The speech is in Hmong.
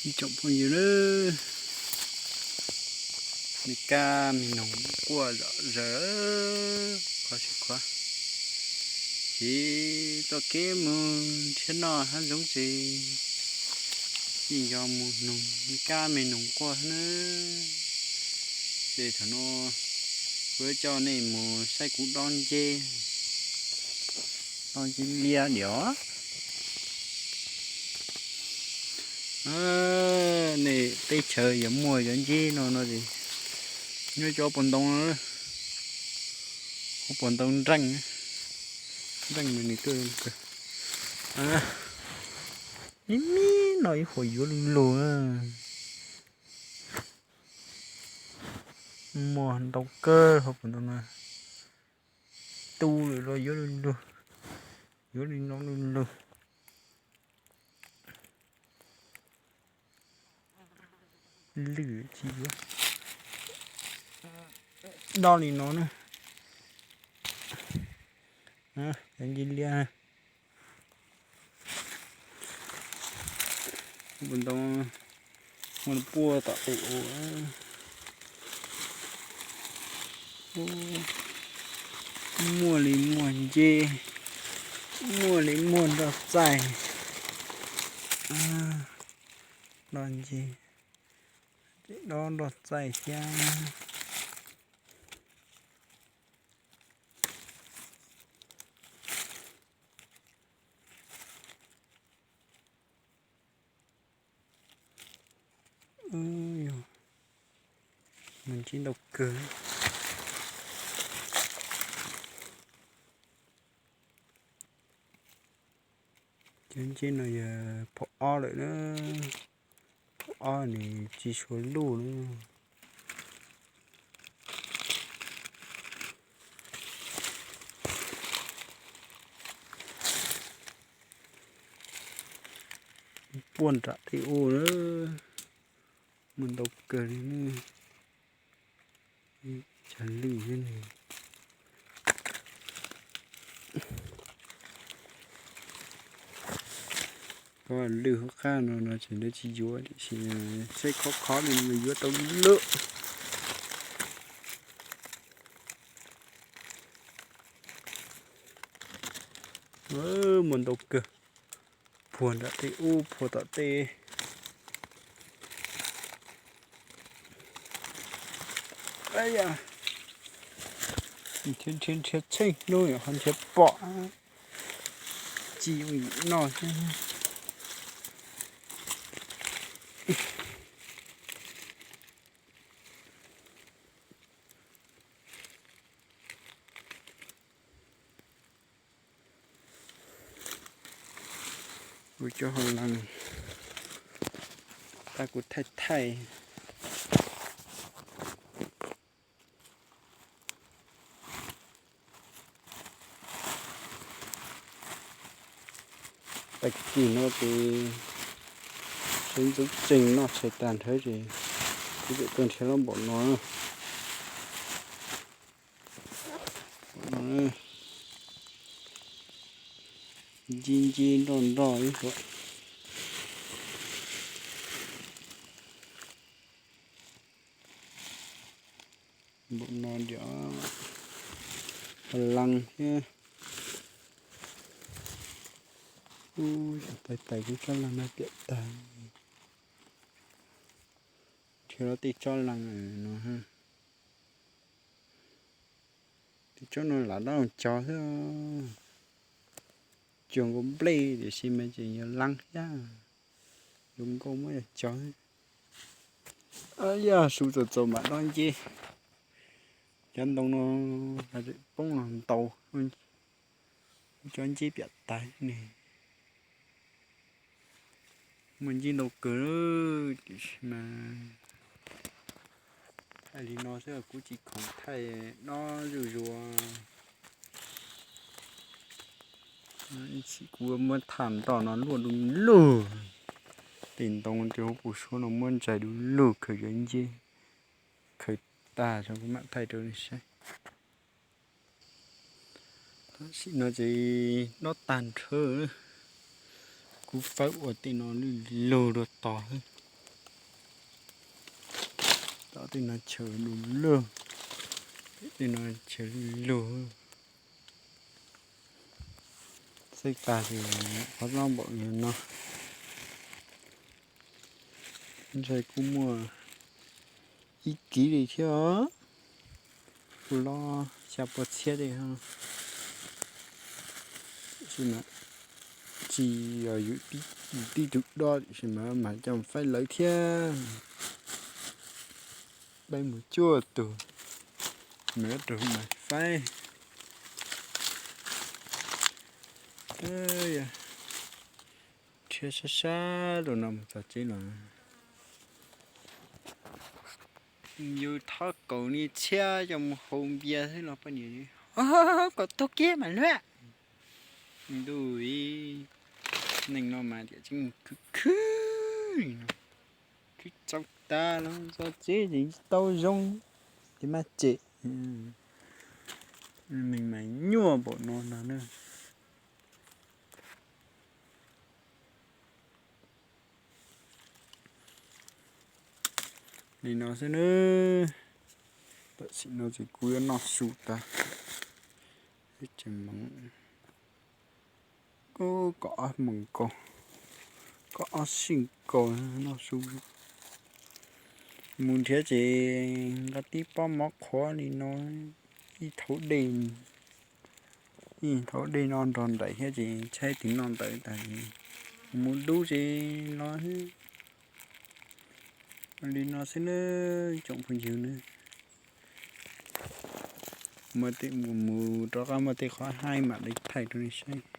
Ib tsoom phooj ywg na, me kab me noog quaj zom zaws, qhov tsis qhuav. Ces txoj kev mus nrhiav noj hav zoov ces yeej yog mus noog me kab me noog quaj na. Ces thaum no kuv coj nej mus saib kuv dob nceb, dob nceb liab diam. Nej teb chaws yog muaj cov nceb no no es nyob cov pob ntoo, pob ntoo nreej, nreej nws twb zoo kawg. Ib me no ib qhuav yuav lug lug, muaj ntau kawg hauv pob ntoo no. Tu lawm los yuav lug lug, yuav li no lug lug. Lwj tsis yuav, do li no na. Cov nceb liab, mus ntoo, muaj puag tom tej ub. Muaj li muaj nceb, muaj li muaj nroj txaij, nroj nceb, dob nroj txaij thiab. Mus nceb ntau kawg. Cov nceb no yog phom ob lawm na, phom ob nws tsis tshua luj na. Puag nram tej ub na, muaj ntau kawg li. Cov lwj thiab ne. Koj lwj hauv qab no no tseem lawv tsis yuav tiam sis saib khov khov li no yuav tau lwj. Muaj ntau kawg, puag nram tej ub puag tom tej. Nrhiav nrhiav tsheej hnub ho nrhiav pom, tsis yooj yim noj thiab. Kuv cov hauv lees, tab kuv thaij thaij. Tag kis no ces tseem ntxuav tsees noj tshais tag nrho ces kuv tseem tuaj nrhiav lub npaum no. Ncib ncib nroj nroj ib suam. Npaum no diam, lees thiab. Ub, tais tais kuv tsob lees no piam tag. Nrhiav los tej tsob lees no. Tej tsob no lam dab cog xwb. Cog nkaus nplej tiam sis mas tseem yog lees thiab. Zoo nkauj muab cog. Yog su txaus txaus mam dob nceb. Cov ntoo no poob los ntau, cov nceb piam tag ne. Muaj nceb ntau kawg tiam sis mas thaij li no xwb kuv tsis khoom thaij dob zuj zus. Ib chim kuv muab tham nroj no luaj du lug. Tej ntoo tej hauv paus suab no muab ntsais du lug khaws cov nceb, khaws tag tso kuv mam thaij rau nej saib. Tam sim no ces dob tag nrho, kuv fawb ua tej no lwj lug dua tod xwb. Tej no chaw du lug, tej no chaw lug. Xaib tas ces qhov no npaum no, ntshai kuj muaj ib kiv li thiab os, kuj loj xya pua txhiab li. Tsis yog yus tib tug dob tiam sis mas mas coj faib lawv thiab. Peb mus cuaj tus, nws rau mas faib. Rhiab sab sab rau no mus txog tsev los. Yus thov kaum ni txhiab coj mus haus npias xwb los poj niam, kom tuag kiag mas luag. Ntuj, neeg no mas tiam tseeb khwv khwv li no, khwv txaus tas los txog tsev ces tau zoo ces mas cem. Neeg mas nyuaj npaum no no na. Li no xwb nawb. Tam sim no ces kuv yuav noj su tas, tseem moov, kaum ob moos kaus, kaum ob sij kaus noj su. Mus nrhiav ces nqa tib pob mov qhuav li no, ib thauv dej, ib thauv dej no nrog nraim thiab ces tshaib tis noj ntawd tas, mus dub ces los li no xwb nawb tsoom phooj ywg nawb. Muaj tej mus mus rov qab muaj tej qhov haib mam li thaij rau nej saib.